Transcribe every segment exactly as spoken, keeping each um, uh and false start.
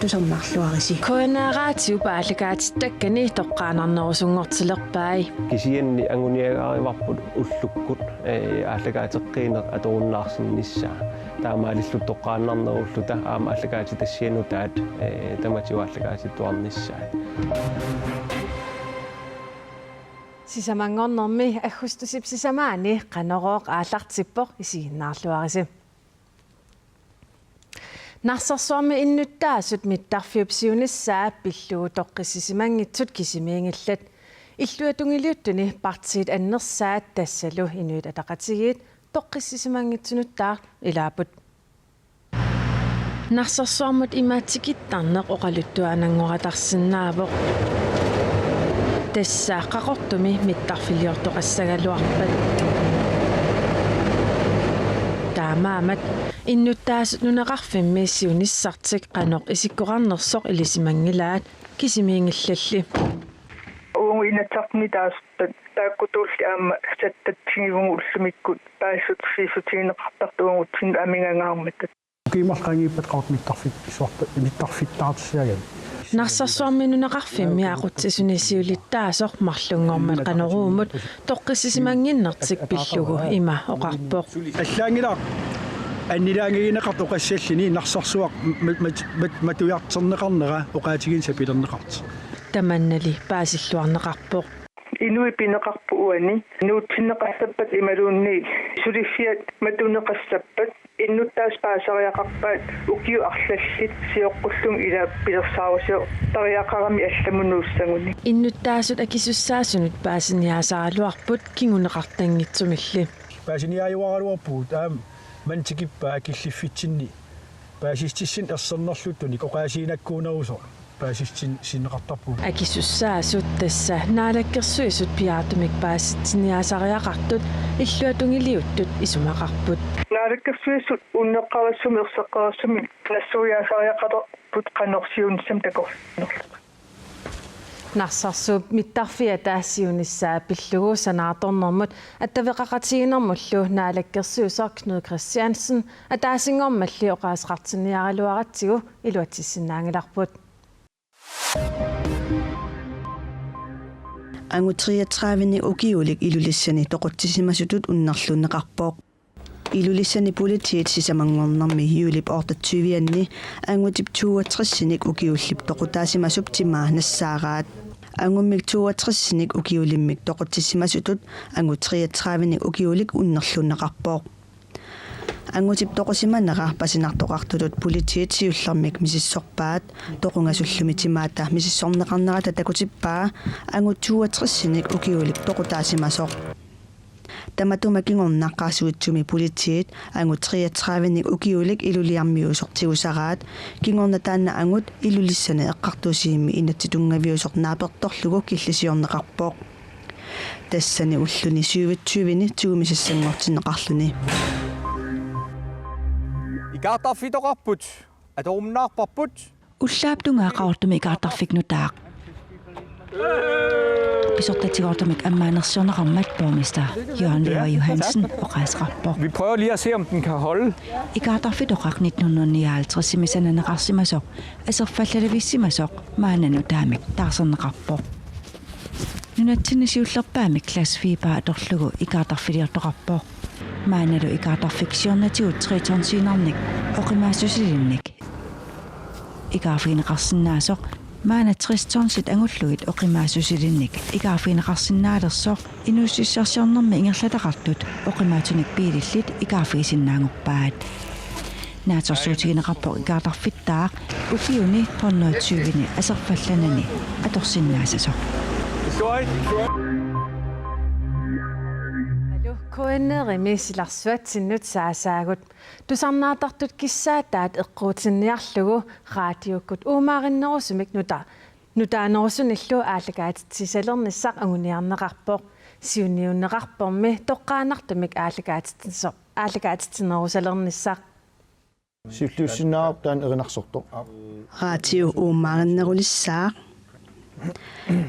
Tusarnaarluarisi. K N R-ip aallakaatittakkani toqqaannarnerusunngortilerpai. Kisianni anguniagarivarput ullukkut, ee, aallakaateqqiineq atorunnaarsinnissaa. Taamaalilluta toqqaannarnerulluta aamma aallakaatitassiaq nutaat, ee, tamatigut aallakaatituarnissaat. Sisamanngornermi aggustusip sisamaani Qanorooq aallartippoq, isiginnaarluarisi. Narsarsuarmi innuttaasut mittarfiup siunissaa pillugu toqqissisimanngitsut kisimiinngillat. Illuatungiliuttuni partiit annersaat tassalu Inuit Ataqatigiit toqqissisimanngitsunuttaaq ilaapput. Narsarsuarmut ima tikittarneq oqaluttuaannanngoratarsinnaavoq. Tassa Qaqortumi mittarfiliortoqassagaluarpat. Taamaammat innuttaasut nunaqarfimmi siunissartik qanoq isikkoqarnersoq ilisimanngilaat, kisimiinngillalli. Uagut Inatsisartuni taasuttat taakkutuulli aamma sattatsigivugut ullumikkut paasissutigineqartartut uagutsinnut amigaangaarmata. Ukiut marluk qaangiuppata Qaqortumi mittarfik-, suarpa-, mittarfittaartussaagamik. Narsarsuarmi nunaqarfimmi aqutsisuni siulittaasoq marlunngormat Qanoruumut toqqissisimannginnertik pillugu ima oqarpoq. Allaanngilaq annilaangagineqartoq oqassallini Narsarsuaq ma-, ma-, ma-, matujartorneqarnera oqaatigineq sapilerneqartoq. Tamannali paasilluarneqarpoq. Inuit pineqarput uani nuutsinneqassappat imaluunniit suliffiat matuneqassappat innuttaasut paasariaqarpaat ukiut arlallit sioqqullugu ila pilersaarusiortariaqarami allamut nuussaguni. Innuttaasut akisussaasunut paasiniaasaraluarput kinguneqartanngitsumilli. Paasiniaajuaraluarpugut aamma manna tikippaat akilliffitsinni paasissutissinnik ersernerluttunik oqaasiinakkuunerusoq paasissutissinneqartarpugut. Akisussaasut tassa Naalakkersuisut piaartumik paasitsiniaasariaqartut illuatungiliuttut isumaqarput. Naalakkersuisut unneqqarissumik erseqqarissumik nassuiaasariaqalerput qanoq siunissami takorluunerlunga. Narsarsuup mittarfiata siunissaa pillugu sanaartornermut attaveqaqatigiinnermullu naalakkersuisoq Knud Kristiansen ataasinngormalli oqaaseqartinniaraluaratsigu iluatsissinnaanngilarput. Angut treogtredive-nik ukiulik Ilulissani toqutsisimasutut unnerlunneqarpoq. Ilulissani politiit sisamanngornermi juulip otteogtyve-anni angutip toogtres-inik ukiullip toqutaasimasup timaa nassaaraat. Angummik toogtres-inik ukiulimmik toqutsisimasutut angut treogtredive-nik ukiulik unnerlunneqarpoq. Angutip toqusimanera pasinartoqartutut politiit siullermik misissorpaat, toqungasullumi timaata misissorneqarnerata takutippaa angut toogtres-inik ukiulik toqutaasimasoq. Tamatuma kingorna Qaasuitsumi politiit angut treogtredive-nik ukiulik Ilulissarmiusoq tigusaraat, kingorna taanna angut Ilulissani eqqartuussivimmi inatsit tunngaviusoq naapertorlugu killisiorneqarpoq. Tassani ulluni syvogtyve-ni tigumisassanngortinneqarluni. Ikaartarfitoqarput, atorunnaarparput. Ullaap tungaa Qaqortumi ikaartarfik nutaaq. Pisortatigoortumik ammaanersiorneqarmat borgmester Jørgen Wæver Johansen oqaaseqarpoq. Vi prøver lige at se, om den kan holde. Ikaartarfitoqaq nitten hundrede nioghalvtreds-imi sananeqarsimasoq aserfallalerivissimasoq maanna nutaamik taarserneqarpoq. Nunatsinni siullerpaamik glasfiber atorlugu ikaartarfiliortoqarpoq. Maannalu ikaartarfik siornatigut tre tonsiinnarnik oqimaassusilinnik ikaarfigineqarsinnaasoq, maanna tres tonsit angullugit oqimaassusilinnik ikaarfigineqarsinnaalersoq inuussutissarsiornermi ingerlataqartut oqimaatsunik biilillit ikaarfigisinnaanngorpaat. Naatsorsuutigineqarpoq ikaartarfittaaq ukiuni hundrede tyve-ni aserfallanani atorsinnaasasoq. Alu, K N R-imi silarsuatsinnut saasaagut. Tusarnaartartut kissaataat eqquutinniarlugu raatiukkut uumaarinnerusumik nuta-, nutaanerusunillu aallakaatitsisalernissaq anguniarneqarpoq. Siunniunneqarpormi toqqaannartumik aallakaatitsiso-, aallakaatitsinerusalernissaq. Siulliussinnaavarput taanna erinarsortoq. Raatiu uumaarinnerulissaaq.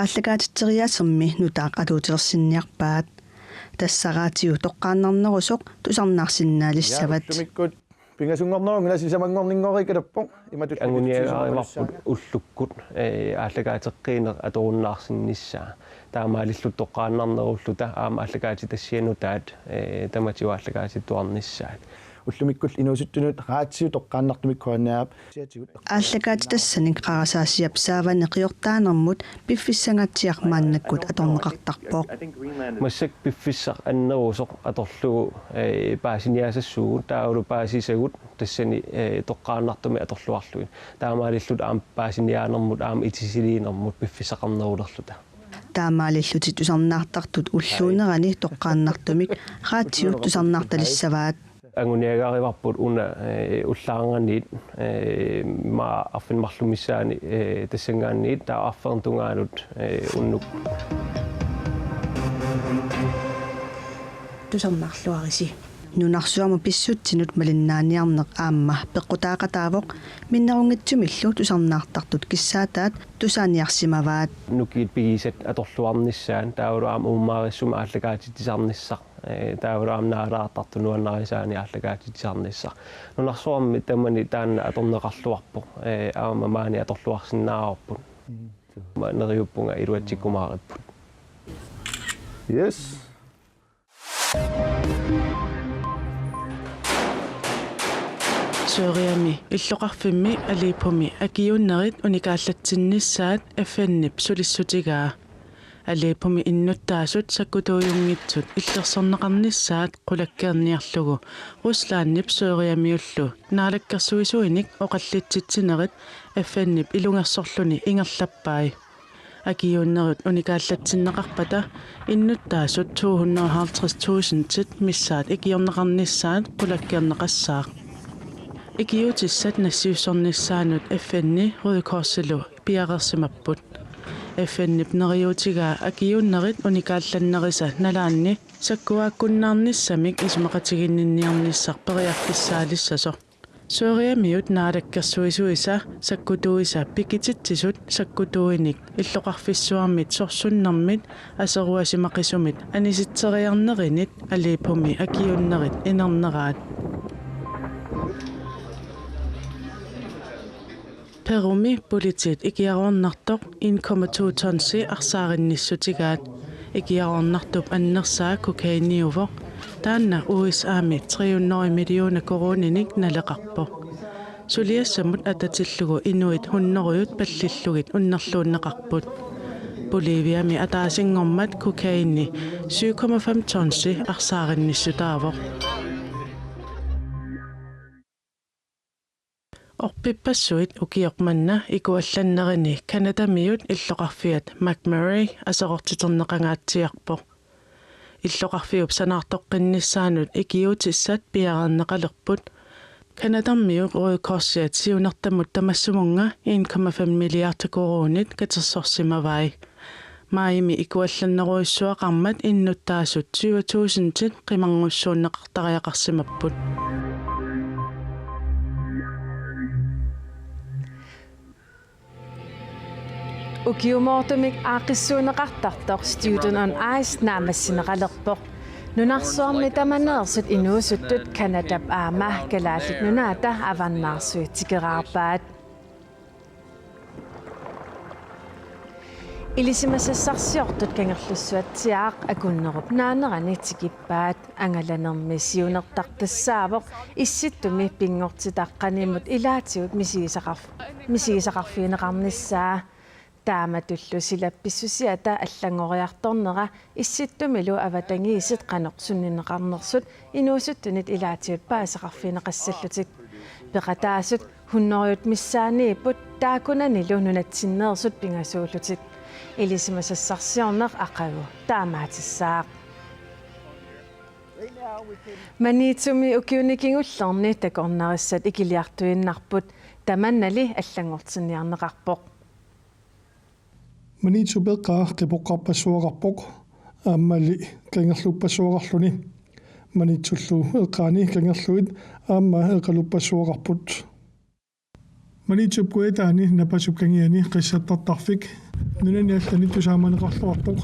Aallakaatitseriaasermi nutaaq atuutilersinniarpaat. Tassa raatiu toqqaannarnerusoq tusarnaarsinnaalissavat. Ullumikkut Pingasunngornerunngilaq, sisamanngorninngoriikkalappoq. Imatut anguniagarivarput ullukkut, ee, aallakaateqqiineq atorunnaarsinnissaa. Taamaalilluta toqqaannarnerulluta aamma aallakaatitassiaq nutaat, ee, tamatigut aallakaatituarnissaat. Ullumikkullu inuusuttunut raatsiu toqqaannartumik K N R-p. Aallakaatitassanik qarasaasiap saavani qiortaanermut piffissangaatsiaq maannakkut atorneqartarpoq. Massakkut piffissaq annerusoq atorlugu, ee, paasiniaasassuugut, taavalu paasisagut tassani, ee, toqqaannartumik atorluarlugit. Taamaalilluta aamma paasiniaanermut aamma itisiliinermut piffissaqarnerulerluta. Taamaalillutik tusarnaartartut ulluunerani toqqaannartumik raatsiu tusarnaartalissavaat. Anguniagarivarput una, ee, ullaarnganiit, ee, immaqa arfineq-marluk missaani, ee, tassanngaanniit taava arfernup tungaanut, ee, unnuk. Tusarnaarluarisi. Nunarsuarmi pissutsinut malinnaaniarneq aamma peqqutaaqataavoq, minnerunngitsumillu tusarnaartartut kissaataat tusaaniarsimavaat. Nukiit pigisat atorluarnissaat, taavalu aamma uummaarissumik aallakaatitsisarnissaq, ee, taavalu aamma naalaartartut nuannarisaanik aallakaatitsisarnissaq. Nunarsuarmi tamani taanna atorneqarluarpoq, ee, aamma maani atorluarsinnaavarput. Mm. Ma neriuppunga iluatsikkumaaripput. Yes. Sørgami illoqarfimmi Aleppommi akiuunnerit unikaallatsinnissaat F N-ip sulissutigaa. Aleppommi innuttaasut sakkutuujunngitsut illersorneqarnissaat qulakkeerniarlugu Ruslandip Sørgamiullu naalakkersuisuinik oqallitsitsinerit F N-ip ilungersorluni ingerlappai. Akiuunnerit unikaallatsinneqarpata innuttaasut to hundrede og halvtreds tusindit missaat ikiorneqarnissaat qulakkeerneqassaaq. Ikiuutissat nassiussornissaannut F N-i Røde Korsilu piareersimapput. F N-ip neriuutigaa akiuunnerit unikaallannerisa nalaanni sakkuaakkunnaarnissamik isumaqatiginninniarnissaq periarfissaalissasoq. Sørgamiut naalakkersuisuisa sakkutuisa pikititsisut sakkutuinik illoqarfissuarmit sorsunnermit aseruasimaqisumit anisitseriarnerinit Aleppommi akiuunnerit inerneraat. Perumi politiit ikiaroornartoq en komma to tonsi arsaarinnissutigaat. Ikiaroornartup annersaa kokainiuvoq. Taanna U S A-mi tre hundrede millioner koruuninik naleqarpoq. Suliassamut atatillugu inuit hundredet pallillugit unnerluunneqarput. Boliviami ataasinngormat kokaini syv komma fem tonsi arsaarinnissutaavoq. Orpippassuit ukioq manna ikuallannerini Canadamiut illoqarfiat McMurray aserortiterneqangaatsiarpoq. Illoqarfiup sanaartoqqinnissaanut ikiuutissat piareerneqalerput. Canadamiut Røde Korsiat siunertamut tamassumunnga en komma fem milliarder koruunit katersorsimavai. Maajimi ikuallannerujussuaqarmat innuttaasut tyve tusindit qimarngussuunneqartariaqarsimapput. Ukiumoortumik aaqqissuunneqartartoq Student on Ice naammassineqalerpoq. Nunarsuarmi tamaneersut inuusuttut Canadap aamma Kalaallit Nunaata Avannaarsui tikeraarpaat. Ilisimasassarsiortut Kangerlussuatsiaaq Akunnerup naanerani tikippaat. Angalanermi siunertartussaavoq Issittumi pinngortitaq qanimut ilaatigut misigisaqarf-, misigisaqarfigineqarnissaa. Taamatullu silap pissusiata allanngoriartornera Issittumilu avatangiisit qanoq sunniunneqarnersut inuusuttunit ilaatigut paasisaqarfigineqassallutik. Peqataasut hundredet missaanniipput, taakkunanilu nunatsinneersut pingasuullutik. Ilisimasassarsiorneq aqagu taamaatissaaq. Maniitsumi ukiuni kingullerni takornarissat ikiliartuinnarput, tamannali allanngortinniarneqarpoq. Maniitsup eqqaa qipoqqarpassuaqarpoq, aammali kangerluppassuaqarluni. Maniitsullu eqqaani kangerluit aamma eqaluppassuaqarput. Maniitsup kujataani napasup kangiani qissattartarfik nunani allani tusaamaneqarluarpoq,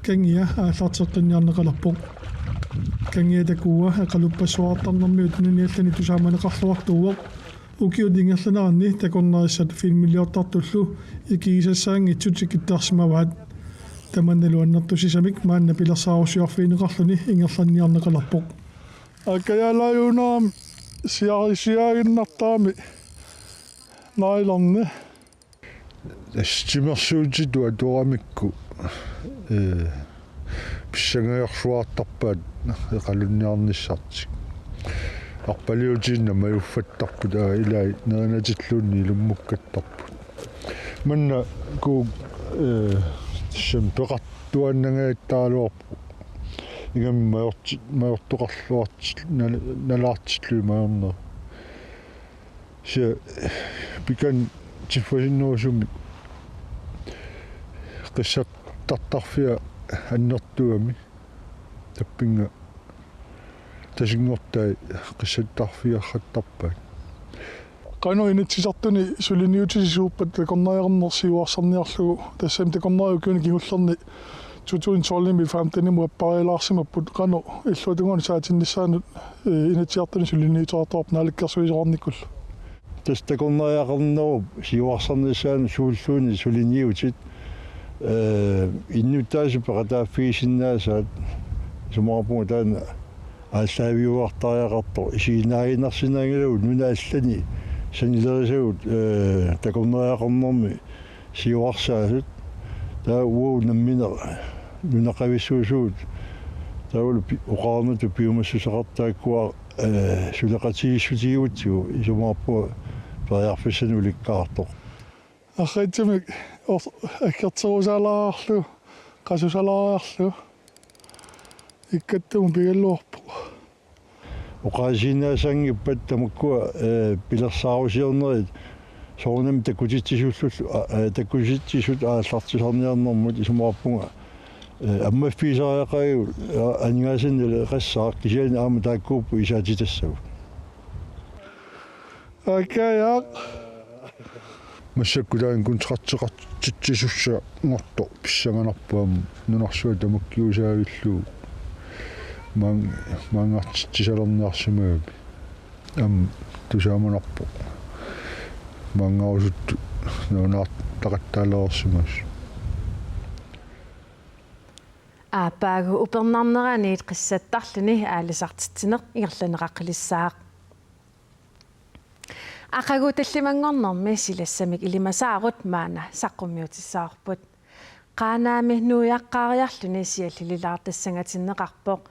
kangia aallarteqqinniarneqalerpoq. Kangia takuua eqaluppassuartarnermiut nunani allani tusaamaneqarluartuuvoq. Ukiut ingerlaneranni takornarissat filmiliortartullu ikigisassaanngitsut ikittarsimavaat. Tamannalu annertusisamik maanna pilersaarusiorfigineqarluni ingerlanniarneqalerpoq. Akajalaajunarami siarisiaaginnartarami nyloni. Tassa timersuutitut atoramikku, ee, pissangajorluartarpaat eqalunniarnissartik. Arpaliutiinnaq majuffattarput, aa, ilai nerinatilluunniit ilummukkattarput. Maannakkut, ee, tassami peqartuaannangajattaraluarpoq. Ingammik majorti-, majortoqarluarti-, nal-, nalaartillugit majornerat. Kisianni pikan tiffasinnerusumik qissattartarfia annertugami tappinnga tasinngortai qissattarfiarrattarpaat. Qanoq Inatsisartuni suliniutisi suuppat takornariaqarneq siuarsarniarlugu, tassami takornariat ukiuni kingullerni to tusind tolvimi femtenimut apparialaarsimapput, qanoq illuatungaanut saatinnissaanut, ee, Inatsisartuni suliniuteqartoqarpa naalakkersuisoqarnikkullu? Tassa takornariaqarnerup siuarsarnissaanut suulluunniit suliniutit, ee, innuttaasut peqataaffigisinnaasaat, isumaqarpunga taanna aallaaviuartariaqartoq, isiginnaagaannarsinnaanngilagut nunat allanit sanilerisagut, ee, takornariaqarnermi siuarsaasut. Taava uagut nammineq nunaqavissuusugut taavalu pi-, oqarnittut piumassuseqartut taakkua, ee, suleqatigiissutigigutsigu, isumaqarpunga periarfissanik ulikkaartoq. Arriitsumik or-, aggerterusalaariarlugu, qasusalaariarlugu, ikkattumut pigaluarpoq. Oqaasiinnaassanngippat tamakkua, ee, pilersaarusiornerit soorunami takutitsisullullu, aa, ee, takutitsisut aallartisarniarnermut, isumaqarpunga, ee, ammaffigisariaqarpagut, aa, aningaasanut naleqassaaq, kisianni aamma taakkuupput isaatitassagut. Akajaq. Massakkut taanna kontrakteqartitsisussangortoq pissanganarpoq, aamma nunarsuaq tamakkiusaavillugu maan-, maanngartitsisalerniarsimagami. Aamma tusaamanarpoq maanngarusuttut nalunaartaqattaalereersimasut. Aappaagu upernarneraniit qissattarluni aalisartitsineq ingerlanneqaqqilissaaq. Aqagu tallimanngornermi silassamik ilimasaarut maanna saqqummiutissavarput. Qaanaami nuiaqqaariarluni siallililaartassangatinneqarpoq,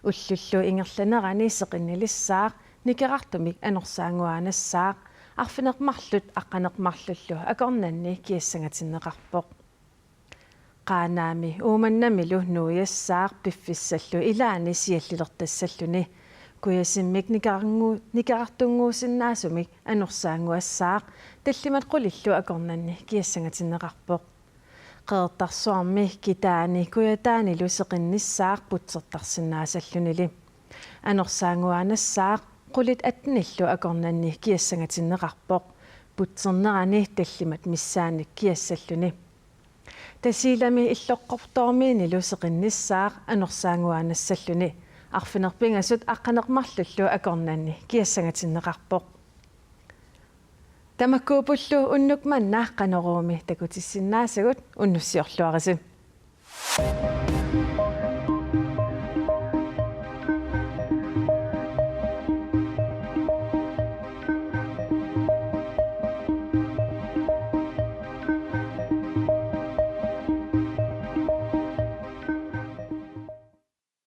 ullullu ingerlanerani seqinnilissaaq, nikerartumik anorsaannguaannassaaq, arfineq-marluk aqqaneq-marlullu akornanni kiassangatinneqarpoq. Qaanaami Uummannamilu nuiassaaq piffissallu ilaani siallilertassalluni. Kujasimmik nikerarngu-, nikerartunnguusinnaasumik anorsaannguassaaq, tallimat qulillu akornanni kiassangatinneqarpoq. Qeqertarsuarmi Kitaani Kujataanilu seqinnissaaq putsertarsinnaasallunili. Anorsaannguaannassaaq, qulit attenillu akornanni kiassangatinneqarpoq, putsernerani tallimat missaannik kiassalluni. Tasiilami Illoqqortoormiinilu seqinnissaaq anorsaannguaannassalluni, arfineq-pingasut aqqaneq-marlullu akornanni kiassangatinneqarpoq. Tamakkuuppullu unnuk manna Qanoruumi takutissinnaasagut, unnussiorluarisi.